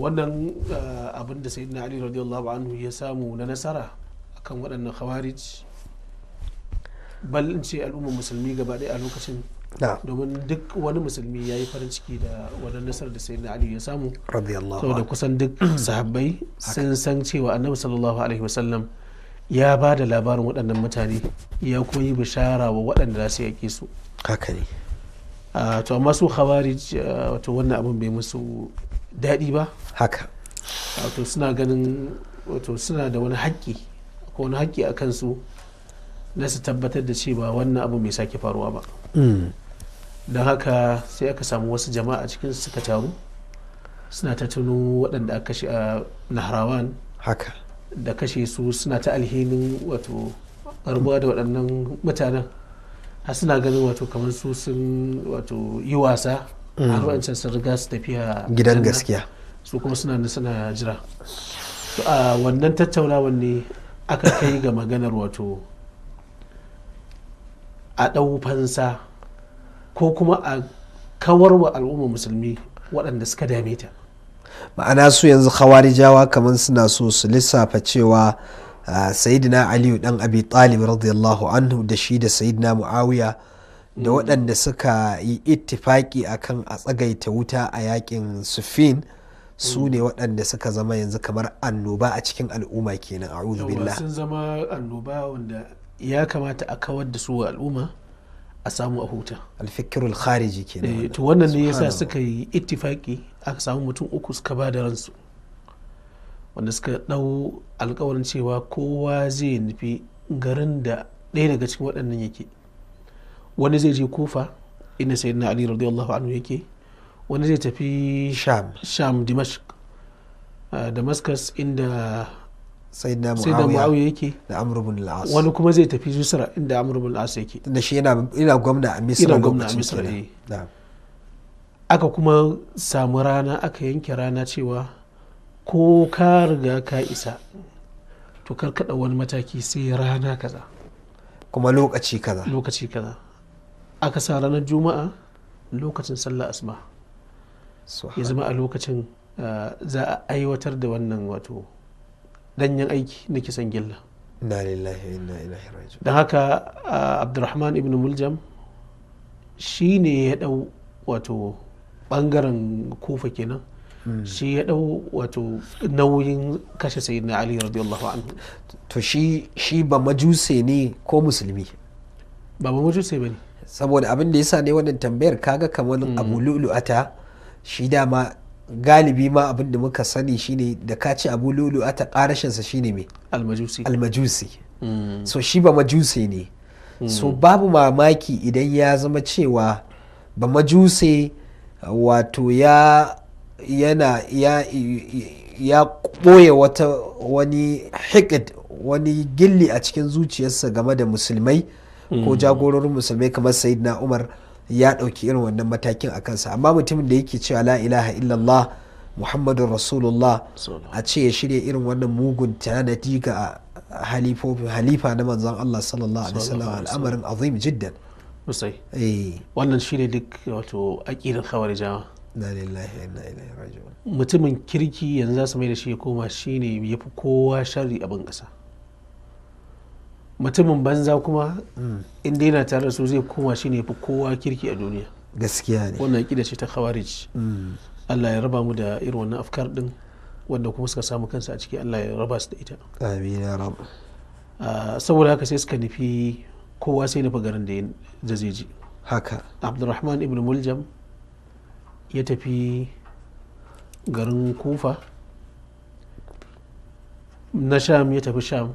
Wannan abin da Sayyidina Ali radiyallahu anhu ya samu na nasara akan waɗannan Khawarij, bal in ce al'ummar musulmi gaba ɗaya a lokacin, domin duk wani musulmi ya yi farin ciki da wannan nasarar da Sayyidina Ali ya samu, radiyallahu saboda anhu. kusan duk sahabbai sun san cewa Annabi sallallahu alaihi wasallam ya ba da labarin waɗannan mutane, ya kuma yi bishara wa waɗanda za su yaƙe su. Haka ne. To amma su Khawarij, wato wannan abin bai musu daɗi ba. Wato suna ganin wato suna da wani haƙƙi ko wani haƙƙi a kansu na su tabbatar da cewa wannan abu bai sake faruwa ba. Don haka sai aka samu wasu jama'a cikin suka taru suna ta tuno waɗanda aka kashe a Nahrawan, da kashe su, suna ta alhinin wato rabuwa da waɗannan mutanen, har suna ganin wato kamar su sun wato yi wasa har wancan sun riga su tafiya gidan aljanna. Gaskiya. Su kuma suna nan suna jira. To a wannan tattaunawar ne aka kai ga maganar wato a ɗau fansa ko kuma a kawar wa al'ummar musulmi waɗanda suka dame ta. Ma'ana su yanzu Khawarijawa kamar suna so su lissafa cewa Sayyidina Aliyu dan Abi Talib radiyallahu anhu da shi da Sayyidina Muawiya da waɗanda suka yi ittifaki akan a tsagaita wuta a yakin Siffin su ne waɗanda suka zama yanzu kamar annoba a cikin al'umma kenan, a'udhu Yawwa, billah. Sun zama annoba wanda ya kamata a kawar da su wa al'umma a samu a huta. Alfikirul khariji kenan wannan. To wannan ne yasa Subhanallah. suka yi ittifaki, aka samu mutum uku suka ba da ransu, wanda suka ɗau alkawarin cewa kowa zai nufi garin da ɗaya daga cikin waɗannan yake. Wani zai je Kufa inda Sayyidina Ali radiyallahu anhu yake, wani zai tafi Sham. Sham, Dimashq, Damascus, inda Sayyidina Sayyidina Muawiya Muawiya yake, da Amr ibn al-As. Wani kuma zai tafi Misra inda Amr ibn al-As yake. Tunda shi yana gwamna a Misra Yana gwamna a lokacin Misra, kenan. eh. Na'am. Aka kuma samu rana, aka yanke rana cewa ko ka riga ka isa to kar ka ɗau wani mataki sai rana kaza, kuma lokaci kaza. Lokaci kaza. Aka sa ranar Juma'a lokacin sallah asuba, ya zama a lokacin za a aiwatar da wannan wato danyen aiki na kisan gilla. Inna lillahi wa inna ilaihi raji'un. Don haka Abdurrahman ibn Muljam shi ne ya ɗau wato ɓangaren Kufa kenan, shi ya ɗau wato nauyin kashe Sayyidina Ali radiyallahu anhu. To shi ba majuse ne ko musulmi? Ba ba majuse ba ne. Saboda abin da yasa ne wannan tambayar, kaga kamar Abu Lu'lu'ata, shi dama galibi ma abin da muka sani shine da ka ce Abu Lu'lu'ata, karashinsa shine me? Almajusi. Almajusi. So shi ba majuse ne, so babu mamaki idan ya zama cewa ba majuse wato ya yana ya ya ɓoye wata wani hikid, wani gilli a cikin zuciyarsa game da musulmai ko jagororin musulmai kamar Sayyidina Umar, ya ɗauki irin wannan matakin a kansa. Amma mutumin da yake cewa la ilaha illallah Muhammadun Rasulullah, a ce ya shirya irin wannan mugun tanadi ga halifa na manzon Allah sallallahu alaihi wasallam, al'amarin azim jiddan. Sosai. Eh. Wannan shi ne duk wato aƙidar Khawarijawa. Inna lillahi wa inna ilaihi raji'un. Mutumin kirki yanzu za su mai da shi ya koma shi ne ya fi kowa sharri a ban ƙasa, mutumin banza kuma inda yana tare da su zai koma shi ne ya fi kowa kirki a duniya. Gaskiya ne. Wannan aƙida ce ta Khawarij. Allah ya raba mu da irin wannan afkar din, wanda kuma suka samu kansu a ciki Allah ya raba su da ita. Amin ya rab. Saboda haka sai suka nufi, kowa sai nufi garin da zai je. Abdurrahman ibn Muljam ya tafi garin Kufa, na Sham ya tafi Sham,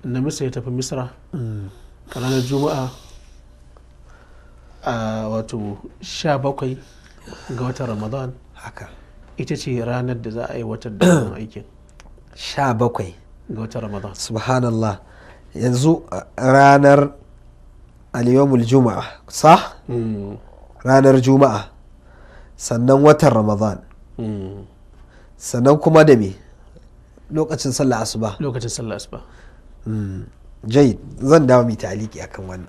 na Misra ya tafi Misra. A ranar Juma'a a wato 17 ga watan Ramadan, ita ce ranar da za a aiwatar da wannan aikin. 17 ga watan Ramadan. Subhanallah. Yanzu ranar al-yawmul juma'a sah? Mm. Ranar Juma'a, sannan watan Ramadan, sannan kuma da me, lokacin sallah asuba. Lokacin sallah asuba. Jai zan dawo mai taliki akan wannan.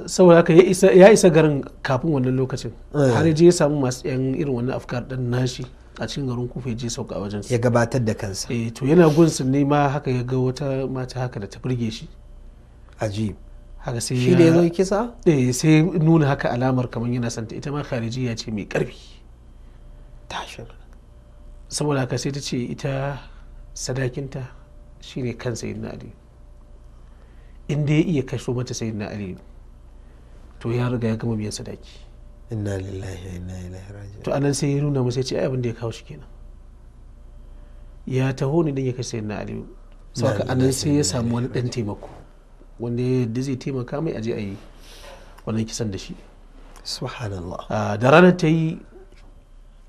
Saboda haka ya isa garin kafin wannan lokacin, har je ya samu masu yan irin wannan afkar din nashi a cikin garin Kufa, ya je sauka a wajen su, ya gabatar da kansa. To yana gunsu ne ma haka ya ga wata mata haka da ta burge shi. Ajib. Haka sai shi da ya zo kisa. Sai nuna haka alamar kamar yana santa. Ita ma kharijiya ce mai karfi. Tashin. Saboda haka sai ta ce ita sadakinta shine kan Sayyidina Ali. In dai ya iya kasho mata Sayyidina Ali, to ya riga ya gama biyan sadaki. Inna lillahi wa inna ilaihi raji'un. To anan sai ya nuna masa, ya ce ai abin da ya kawo shi kenan, ya taho ne don ya kashe Sayyidina Ali. Saboda anan sai ya samu wani dan taimako wanda ya yadda zai taimaka mai aje a yi wannan kisan da shi. Subhanallah. Da ranar ta yi,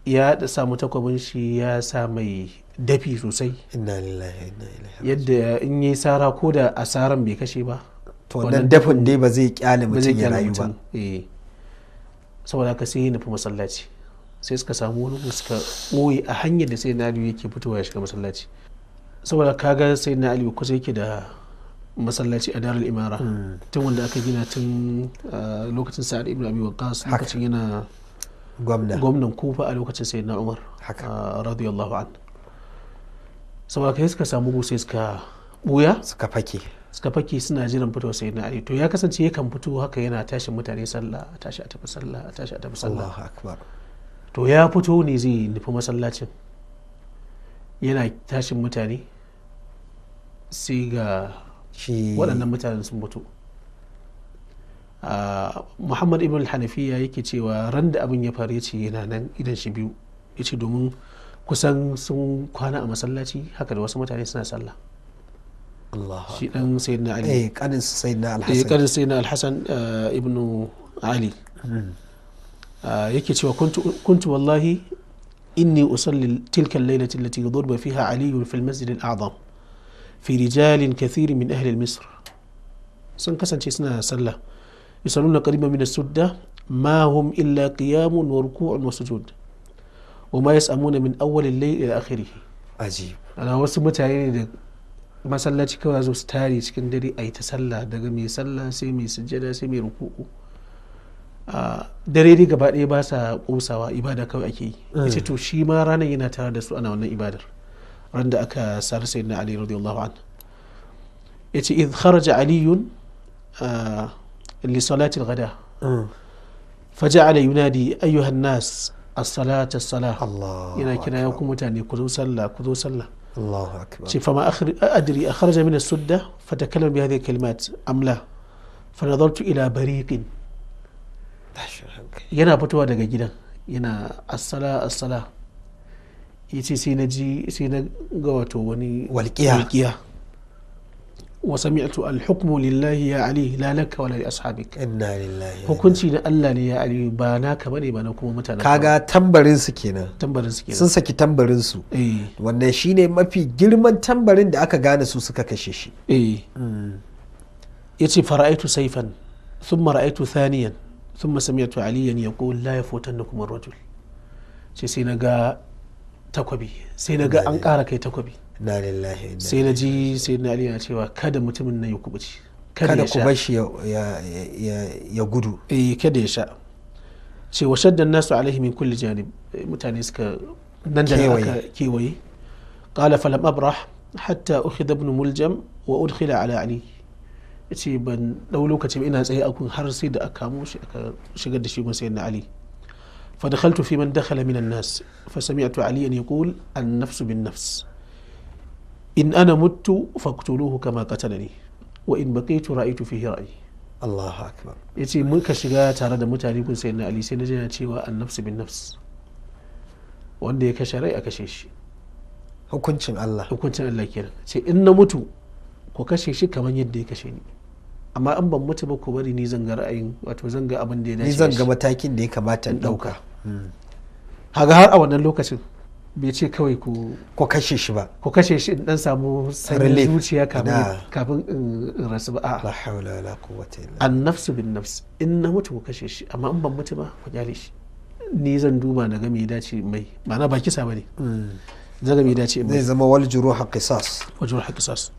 ya da samu takwabin shi, ya sa mai dafi sosai. Inna lillahi wa inna ilaihi raji'un. Yadda in yi sara, ko da asaran bai kashe ba, to wannan dafin dai ba zai kyale ba zai mutum ya kyale rayu ba. mutum. Saboda haka sai ya nufi masallaci, sai suka samu wani gu suka ɓoye a hanyar da sai na Aliyu yake fitowa ya shiga masallaci. Saboda kaga sai na Aliyu kusa yake da masallaci a Darul Imara, tun wanda aka gina tun lokacin Sa'ad ibn Abi Waqqas, lokacin yana gwamna, gwamnan Kufa a lokacin Sayyidina Umar radiyallahu an. Saboda kai suka samu gu sai suka buya, suka fake, suka fake suna jiran fitowar Sayyidina Ali. To ya kasance yakan fito haka yana tashin mutane sallah, a tashi a tafi sallah, a tashi a tafi sallah. Allahu akbar. To ya fito ne zai nufi masallacin, yana tashin mutane, sai ga shi waɗannan mutanen sun fito. Muhammad ibn al-Hanafiya yake cewa ran da abin ya faru, ya ce yana nan idan shi biyu, ya ce domin kusan sun kwana a masallaci haka da wasu mutane suna sallah. Allahu Shi dan Sayyidina Ali, kanin Sayyidina Al-Hasan, kanin Sayyidina Al-Hasan ibn Ali, yake cewa kuntu wallahi inni usalli tilka al-lailati allati duriba fiha Ali fi al-masjid al-a'zam fi rijalin kathir min ahli misr. Sun kasance suna sallah, yusalluna qariban min as-sudda, ma hum illa qiyamun wa ruku'un wa sujud wa ma yas'amuna min awwal al-layl ila akhirih. Ajib. Ana wasu mutane ne da masallaci kawai zo su tare cikin dare a yi ta sallah, daga mai sallah sai mai sujjada sai mai ruku'u. Dare dai gaba ɗaya ba sa kosawa, ibada kawai ake yi. Yace to shi ma ranar yana tare da su ana wannan ibadar ran da aka sar Sayyidina Ali radiyallahu anhu. Yace idh kharaja Aliyun li salati al-ghada faja'ala yunadi ayyuha an-nas as-salata as-salah. Allah Yana kira, ya ku mutane, ku zo sallah, ku zo sallah. Allahu akbar. Ce fama adri akhraja min as-sudda fatakallama bi hadhihi al-kalimat am la, fa nadartu ila bariqin. Tashin hankali. Yana fitowa daga gidan yana as-sala as-sala, yace sai na ji, sai na ga wato wani walƙiya. Walƙiya. Wa sami'tu al-hukmu lillahi ya Ali, la laka wala li ashabik. Inna lillahi. Hukunci na Allah ne ya Ali, ba naka bane, ba na kuma mutanen ka ba. Kaga tambarin su kenan. Tambarin su kenan. Sun saki tambarin su. Wannan shine mafi girman tambarin da aka gane su suka kashe shi. Yace fara'aitu sayfan thumma ra'aitu thaniyan thumma sami'tu Aliyan yaqul la yafutannakum ar-rajul. Sai na ga takwabi, sai na ga an ƙara kai takwabi. Inna lillahi wa inna. Sai na ji sai na Ali yana cewa kada mutumin nan ya kubuce, kada ya ku sha. bar shi ya gudu. Kada ya sha. Ce wa shadda nasu alaihi min kulli janib. Mutane suka nan da nan kewaye. Aka kewaye. Qala falam abrah hatta ukhidha ibn Muljam wa udkhila ala Ali. Yace ban dau lokaci ba ina tsaye a kun har sai da aka kamo shi aka shigar da shi gun Sayyidina Ali. فدخلت في من دخل من الناس فسمعت عليا يقول النفس بالنفس، إن أنا مت فاقتلوه كما قتلني، وإن بقيت رأيت فيه رأيي. Allahu akbar. Yace muka shiga tare da mutane gun Sayyidina Ali, sai na ji yana cewa annafsu bin nafs, wanda ya kashe rai a kashe shi. Hukuncin Allah. Hukuncin Allah kenan. Ce in na mutu ku kashe shi kamar yadda ya kashe ni, amma in ban mutu ba ku bari, ni zan ga ra'ayin, wato zan ga abin da ya dace ni zan da ga shi. Matakin da ya kamata in dauka. Haga har a wannan lokacin bai ce kawai ku ko kashe shi ba, ku kashe shi in dan samu sanyin relief. zuciya kafin Ina. kafin in rasu ba, a'a. La hawla wala quwwata illa. Annafsu bin nafs, in na mutu ku kashe shi, amma in ban mutu ba ku kyale shi, ni zan duba na ga me ya dace mai, ma'ana ba kisa bane, zan ga me ya dace mai. Zai zama wal juruha qisas. Wajen qisas.